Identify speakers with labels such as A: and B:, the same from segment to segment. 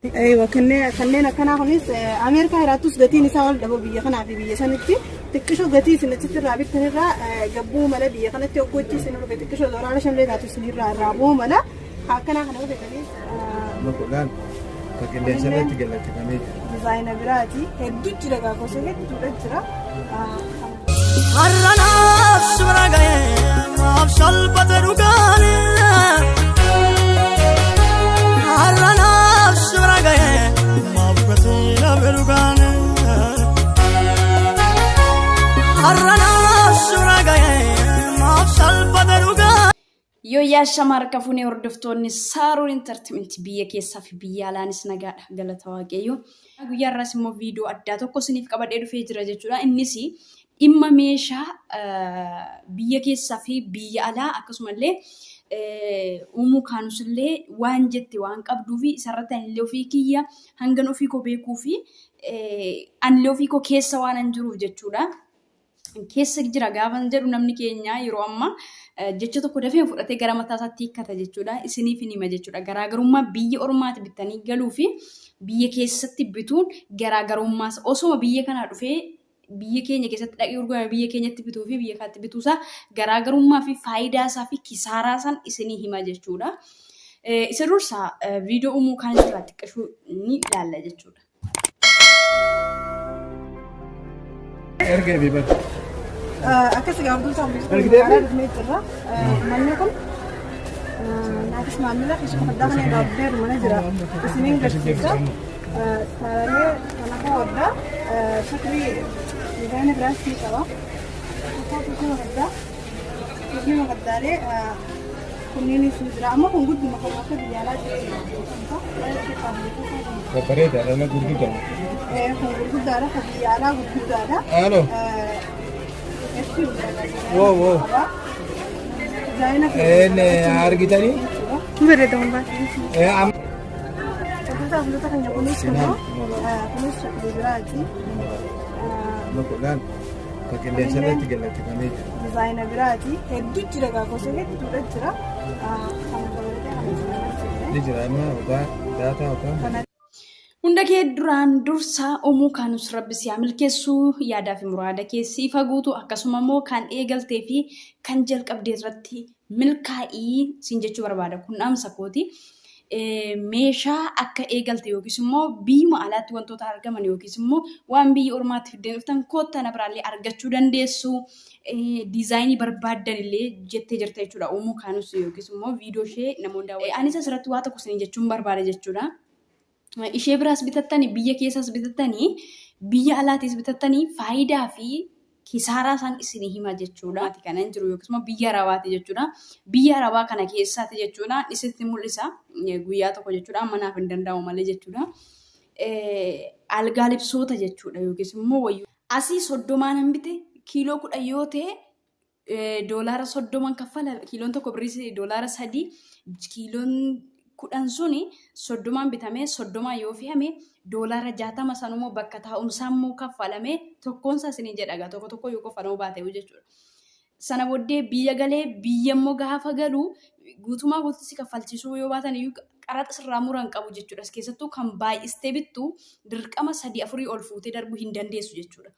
A: Eeywa kanneen akkanaa kunis Ameerikaa jiraattus gatiin isaa wal dhaba biyya kanaa fi biyya sanitti xiqqishoo gatii isin achitti irraa bittan irraa gabbuu mala biyya kanatti hoggoochi isin dhufe xiqqishoo doolaara shanlee taatu isin irraa irraa bu'uu mala akkanaa kana hojjetanis.
B: Laal kan qilleensa irratti galatifamee jiru.
A: Dizaayina biraati hedduu jira gaa gosa hedduudha jira.
C: Har'a naaf si bira ga'ee maaf salphate dhugaane. Har'a naaf si bira ga'ee maaf gatii dhabe dhugaane. Har'a naaf si bira ga'ee maaf salphate dhugaane.
D: Yooyyaa shama harka fuunee hordoftoonni Saaroon Intartimentii biyya keessaa fi biyya alaanis nagaadha galata waaqayyo. Guyyaa har'aas immoo viidiyoo addaa tokko isiniif qabadhee dhufee jira jechuudha. Innis dhimma meeshaa biyya keessaa fi biyya alaa akkasumallee uumuu kaanus illee waan jette waan qabduu fi isarratti anillee ofii kiyya hangan ofii koo beekuu fi anillee ofii koo keessa waan an jiruuf jechuudha. Keessa jira gaafan jedhu namni keenya yeroo ammaa jecha tokko dafee fudhatee gara mataa isaatti hiikkata jechuudha. Isiniif hin hima jechuudha. Garaagarummaa biyya ormaati bittanii galuu fi biyya keessatti bituun garaagarummaa osoma biyya kanaa dhufee biyya keenya keessatti dhaqee gurgurame biyya keenyatti bituu fi biyya kanatti bituusaa garaagarummaa fi faayidaa isaa fi kisaaraa san isinii hima jechuudha. Isa dursa viidiyoo uumuu kaan irraa xiqqashuu ni ilaalla jechuudha.
B: Erga ebi bar.
A: Akkas egaa hordoftoota hordoftoota
B: Ergitee
A: magaalaa dhufnee jirra. Manni kun naafis maamila keessuma faddaa kana irraa beeru mana jira. Isiniin garsiisa. Saaraalee kanaafuu waddaa shakrii dizaayina biraas ni qaba. Tokko waddaa. Shakrii makaddaalee kunneenis ni jira. Amma kun gudduma kan akka biyya alaa jiru.
B: Babbareeda dhala gurguddaa.
A: Kun gurguddaadha. Kan biyya alaa gurguddaadha.
B: Alo. Wow, wow. Een argitanii?
A: Bareeda waan baay'ee. Wantoota wantoota keenya kunis kunoo kunis shakkii biraati.
B: Laal kan qilleensa irratti galatifamee jiru.
A: Dizaayina biraati. Hedduu jira gaa gosa hedduudha jira. Kana dabalatee kana jira.
B: Ni jira amma ogaa daataa ogaa.
D: Hunda kee duraan dursa uumuu kaanus rabbi si haa milkeessu yaadaa fi muraada kee siif haa guutu akkasuma immoo kan eegaltee fi kan jalqabdee irratti milkaa'ii siin jechuu barbaada kun dhaamsa kooti. Meeshaa akka eegalte yookiis immoo biyyuma alaatti wantoota argaman yookiis immoo waan biyya ormaatti fiddeen dhuftan koottaa na biraallee argachuu dandeessu. Diizaayinii barbaaddan illee jettee jirta jechuudha. Uumuu kaanus yookiis immoo viidiyoo ishee namoonni daawwatan. Anis asirratti waa tokko isiniin jechuun barbaada jechuudha. Ishee biraas bitattanii biyya keessaas bitattanii biyya alaatis bitattanii faayidaa fi kisaaraa isaan isinii hima jechuudha. Ati kanan jiru yookiis immoo biyya Arabaati jechuudha. Biyya Arabaa kana keessaati jechuudha. Isitti mul'isa guyyaa tokko jechuudha. Amma naaf hin danda'amu malee jechuudha. Algaa libsoota jechuudha yookiis immoo wayyuu. Asii soddomaan hin bite kiiloo 10 yoo ta'e doolaara soddoman kaffala kiiloon tokko birrii doolaara 3 kiiloon 10 suni soddomaan bitamee soddomaan yoo fe'ame doolaara 60 sanumoo bakka taa'umsaa immoo kaffalamee tokkoon isaa isiniin jedha egaa tokko tokko yoo kaffalamuu baate jechuudha. Sana booddee biyya galee biyya immoo gaafa galu guutumaa guututti si kaffalchiisuu yoo baatan iyyuu qaraxa sirraa muran qabu jechuudha. Keessattuu kan baay'istee bittu dirqama sadii afurii ol fuutee darbuu hin dandeessu jechuudha.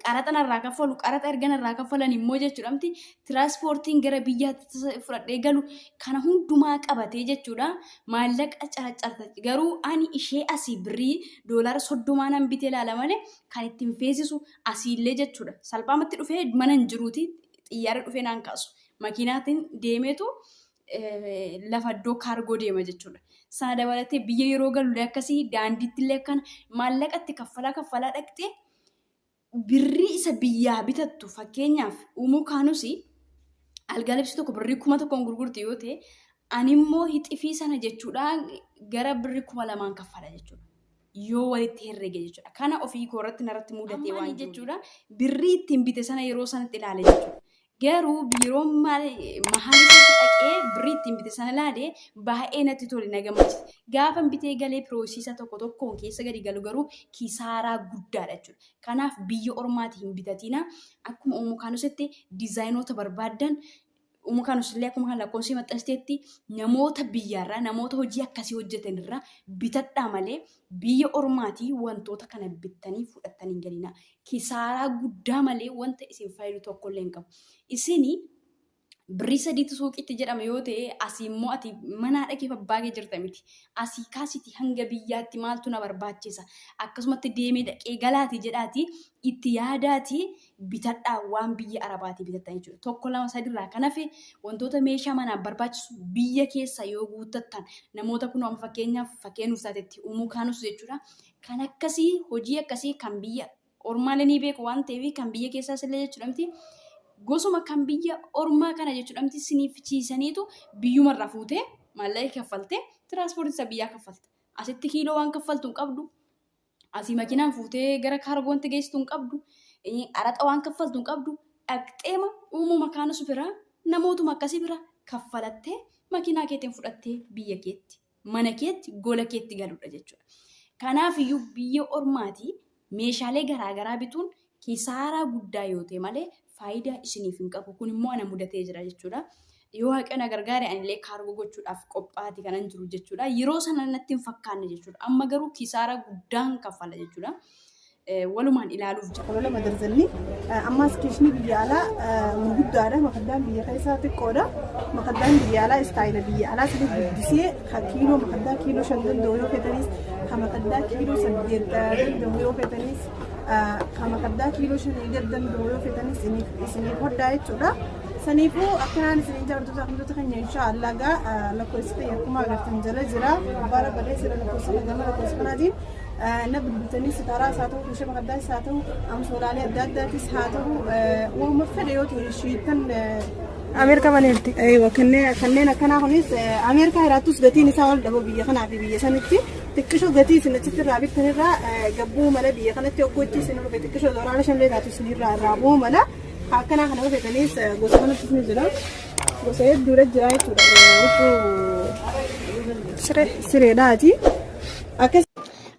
D: Qaraxa narraa kaffalu qaraxa erga narraa kaffalan immoo jechuudha miti tiraanspoortiin gara biyyaatti fudhadhee galu kana hundumaa qabatee jechuudha maallaqa caracarta garuu ani ishee asii birrii doolaara soddomaa nan bitee ilaala malee kan ittiin feesisu asiillee jechuudha salphaamatti dhufee mana hin jiruuti xiyyaara dhufee naan kaasu makiinaatiin deemeetu lafa iddoo kaargoo deema jechuudha. Sana dabalatee biyya yeroo galullee akkasii daandiitti illee akkana maallaqatti kaffalaa kaffalaa dhaqxee birrii isa biyyaa bitattu fakkeenyaaf uumuu kaanus algaa libsii tokko birrii 1000n gurgurti yoo ta'e ani immoo hixifii sana jechuudha gara birrii 2000n kaffala jechuudha. Yoo walitti herrege jechuudha. Kana ofii koo irratti narratti mudatee waan jechuudha. Birrii ittiin bite sana yeroo sanatti ilaale jechuudha. Garuu biiroon mahaala keessa dhaqee birrii ittiin bite sana ilaale baay'ee natti tole na gammachiise. Gaafan bitee galee piroosiisa tokko tokkoon keessa gadi galu garuu kisaaraa guddaadha jechuudha. Kanaaf biyya ormaati hin bitatiina. Akkuma Uumuu Kaanusitti diizaayinoota barbaaddan Umu Kaanus illee akkuma kan lakkoofsi maxxansiteetti namoota biyyaarraa namoota hojii akkasii hojjetan irraa bitadhaa malee biyya ormaatii wantoota kana bittanii fudhattanii hin galinaa. Kisaaraa guddaa malee wanta isin fayyadu tokkollee hin qabu. Isin birrii sadiitu suuqiitti jedhama yoo ta'e asii immoo ati mana haadha keef abbaa kee jirta miti. Asii kaasiti hanga biyyaatti maaltu na barbaachisa? Akkasumatti deemee dhaqee galaati jedhaati itti yaadaati bitadhaa waan biyya Arabaatii bitattan jechuudha. Tokko lama sadiirraa kan hafe wantoota meeshaa manaaf barbaachisu biyya keessa yoo guuttattan namoota kun amma fakkeenyaaf fakkeenyuuf taatetti uumuu kaanus jechuudha. Kan akkasii hojii akkasii kan biyya ormaalee ni beeku waan ta'eef kan biyya keessaas illee jechuudha miti. Gosuma kan biyya ormaa kana jechuudha miti siniif ciisaniitu biyyumarraa fuutee maallaqa kaffaltee tiraanspoortii isa biyyaa kaffalta. Asitti kiiloo waan kaffaltu hin qabdu. Asii makiinaan fuutee gara kaargoontti geessitu hin qabdu. Qaraxa waan kaffaltu hin qabdu. Dhaqxeema uumuma kaanus biraa namootuma akkasii bira kaffalattee makiinaa keetiin fudhattee biyya keetti mana keetti gola keetti galuudha jechuudha. Kanaaf iyyuu biyya ormaatii meeshaalee garaagaraa bituun kisaaraa guddaa yoo ta'e malee faayidaa isiniif hin qabu. Kun immoo ana mudatee jira jechuudha. Yoo Waaqayyo na gargaare anillee kaargoo gochuudhaaf qophaa'aati kanan jiru jechuudha. Yeroo sana natti hin fakkaanne jechuudha. Amma garuu kisaaraa guddaan kaffala jechuudha. Walumaan ilaaluuf jira.
A: Kolola madarzanni ammas kiishni biyya alaa gurguddaadha. Makaddaan biyya keessaa xiqqoodha. Makaddaan biyya alaa istaayila biyya alaa sanii guddisee ka kiiloo makaddaa kiiloo 5 danda'u yoo feetanis, ka makaddaa kiiloo 8 danda'u yoo feetanis, ka makaddaa kiiloo 5 gad danda'u yoo feetanis isiniif hodhaa jechuudha. Saniifuu akkanaan isiniin jaallattoota hordoftoota keenya inshaallah gaa lakkoofsi ta'e akkuma agartan jala jira. Gubbaarra barreessira lakkoofsa gama lakkoofsa kanaatiin na bilbiltanii sitaaraas haa ta'u, meeshaa makaddaas haa ta'u, amsoolaalee adda addaatis haa ta'u, waanuma fedhe yoo ta'e shiittan
E: Ameerikaa maneerti.
A: Eewa kanneen akkanaa kunis Ameerikaa jiraattus gatiin isaa ol dhaba biyya kanaa fi biyya sanitti xiqqishoo gatii isin achitti irraa bittan irraa gabbuu mala biyya kanatti hoggoochi isin dhufe xiqqishoo doolaara shanlee taatu isin irraa irraa bu'uu mala akkanaa kana hojjetanis gosa kanattis ni jira gosa hedduudha jira jechuudha huccuu
E: Siree.
A: Sireedhaati. Akkas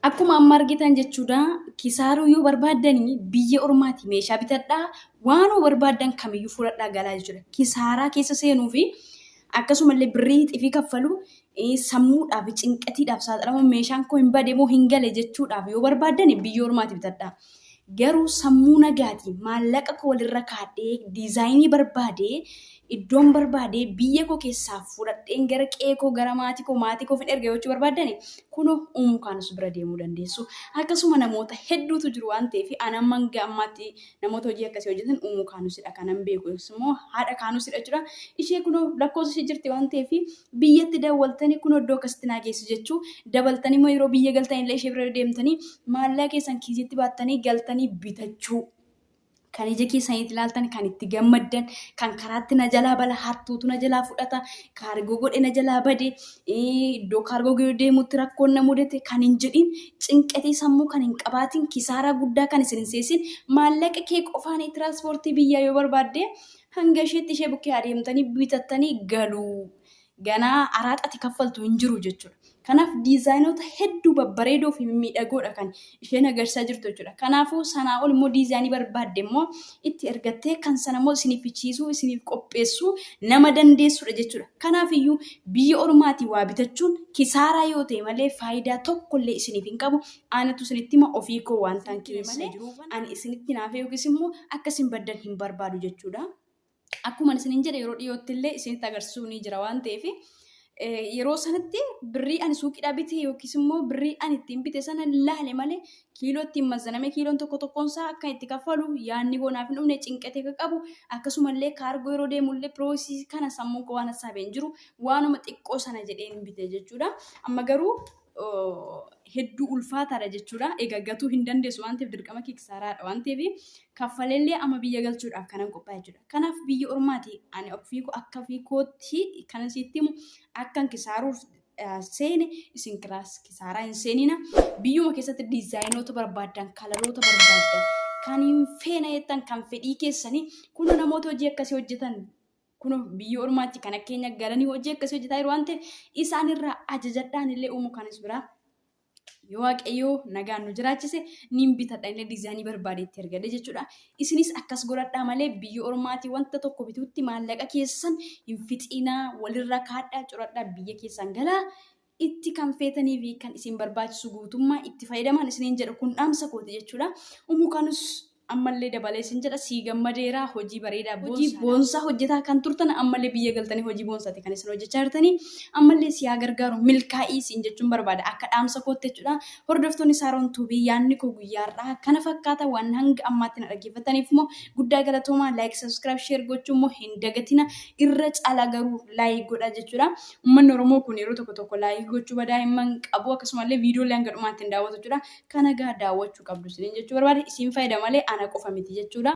D: Akkuma amma argitan jechuudha kisaaruu yoo barbaaddanii biyya ormaati meeshaa bitadhaa waanuma barbaaddan kamiyyuu fudhadhaa galaa jechuudha. Kisaaraa keessa seenuu fi akkasumallee birrii xifii kaffalu sammuudhaaf cinqatiidhaaf saaxilamuun meeshaan koo hin bade moo hin gale jechuudhaaf yoo barbaaddan biyya ormaati bitadhaa. Garuu sammuu nagaatiin maallaqa koo walirra kaadhee diizaayinii barbaadee iddoon barbaadee biyya koo keessaa fudhadheen gara qe'ee koo gara maatii koo maatii koof hin erga jechuu barbaaddani kunoo Umu Kaanus bira deemuu dandeessu. Akkasuma namoota hedduutu jiru waan ta'eef ani amma hanga ammaatti namoota hojii akkasii hojjetan Umu Kaanusidha kanan beeku yookiis immoo haadha Kaanusidha jechuudha. Ishee kunoo lakkoofsa ishee jirti waan ta'eef biyyatti dawwaltanii kunoo iddoo akkasitti naa geessu jechuu dabaltanii immoo yeroo biyya galtan illee ishee bira deemtanii maallaqa keessan kiisitti baattanii galtanii bitachuu. Kan ija keessaniitti ilaaltan, kan itti gammaddan, kan karaatti na jalaa bala hattuutu na jalaa fudhata, kaargoo godhe na jalaa bade, iddoo kaargoo deemutti rakkoon na mudate kan hin jedhin, cinqatii sammuu kan hin qabaatin, kisaaraa guddaa kan isin hin seesin, maallaqa kee qofaan tiraanspoortii biyyaa yoo barbaadde hanga isheetti ishee bukkee adeemtanii bitattanii galuu. Ganaa araaxati kaffaltu hin jiru jechuudha. Kanaaf diizaayinoota hedduu babbareedoo fi mimmiidhagoodha kan isheen agarsiisaa jirtu jechuudha. Kanaafuu sanaa ol immoo diizaayinii barbaadde immoo itti ergattee kan sana immoo isiniif fichiisuu isiniif qopheessuu nama dandeessudha jechuudha. Kanaaf iyyuu biyya ormaatii waa bitachuun kisaaraa yoo ta'e malee faayidaa tokkollee isiniif hin qabu. Anatu isinitti hima ofii koo waan ta'an keessa jiru ani isinitti naafee yookiis immoo akka isin baddan hin barbaadu jechuudha. Akkuma isiniin jedhe yeroo dhiyootti illee isinitti agarsiisuu ni jira waan ta'eef yeroo sanatti birrii ani suuqiidhaa bite yookiis immoo birrii ani ittiin bite sana laale malee kiiloo ittiin mazaname kiiloon tokko tokkoon isaa akka itti kaffalu yaadni koo naaf hin dhumne cinqatee akka qabu akkasumallee kaargoo yeroo deemullee piroosii kana sammuun koo waan hassaabee hin jiru waanuma xiqqoo sana jedheen bite jechuudha. Amma garuu hedduu ulfaataadha jechuudha. Egaa gatuu hin dandeessu waan ta'eef dirqama kee kisaaraadha waan ta'eef kaffaleellee amma biyya galchuudhaaf kanan qophaa'e jechuudha. Kanaaf biyya ormaati ani ofii koo akka ofii kootti kan sitti himu akkan kisaaruuf seene isin kisaaraa hin seenina. Biyyuma keessatti diizaayinoota barbaaddan, kalaroota barbaaddan, kan hin feene jettan kan fedhii keessanii kun namoota hojii akkasii hojjetan kun biyya ormaatti kan akkeenya galanii hojii akkasii hojjetaa jiru waan ta'eef isaan irraa ajajadhaan illee uumuu kanis biraa Yoo Waaqayyoo nagaan nu jiraachise niin bitadha illee diizaayinii barbaade itti argadhe jechuudha. Isinis akkas godhadhaa malee biyya ormaatii wanta tokko bituutti maallaqa keessan hin fixinaa walirra kaadhaa curadhaa biyya keessan galaa itti kan feetanii fi kan isin barbaachisu guutummaa itti fayyadaman isiniin jedha kun dhaamsa kooti jechuudha. Umuu kanus ammallee dabalee isin jedha sii gammadeera hojii bareedaa hojii boonsaa hojjetaa kan turtan ammallee biyya galtanii hojii boonsaati kan isin hojjechaa jirtanii ammallee si haa gargaaru milkaa'ii isin jechuun barbaada akka dhaamsa kootti jechuudha. Hordoftoonni Saaroon Tuubii yaadni koo guyyaarraa kana fakkaata waan hanga ammaatti na dhaggeeffataniif immoo guddaa galatoomaa like subscribe share gochuu immoo hin dagatina irra caalaa garuu like godha jechuudha. Uummanni Oromoo kun yeroo tokko tokko like gochuu badaa hin qabu akkasumallee viidiyoolee hanga dhumaatti hin daawwatu jechuudha. Kana gaa daawwachuu qabdu isiniin jechuu barbaade isin fayyada malee ana qofa miti jechuudha.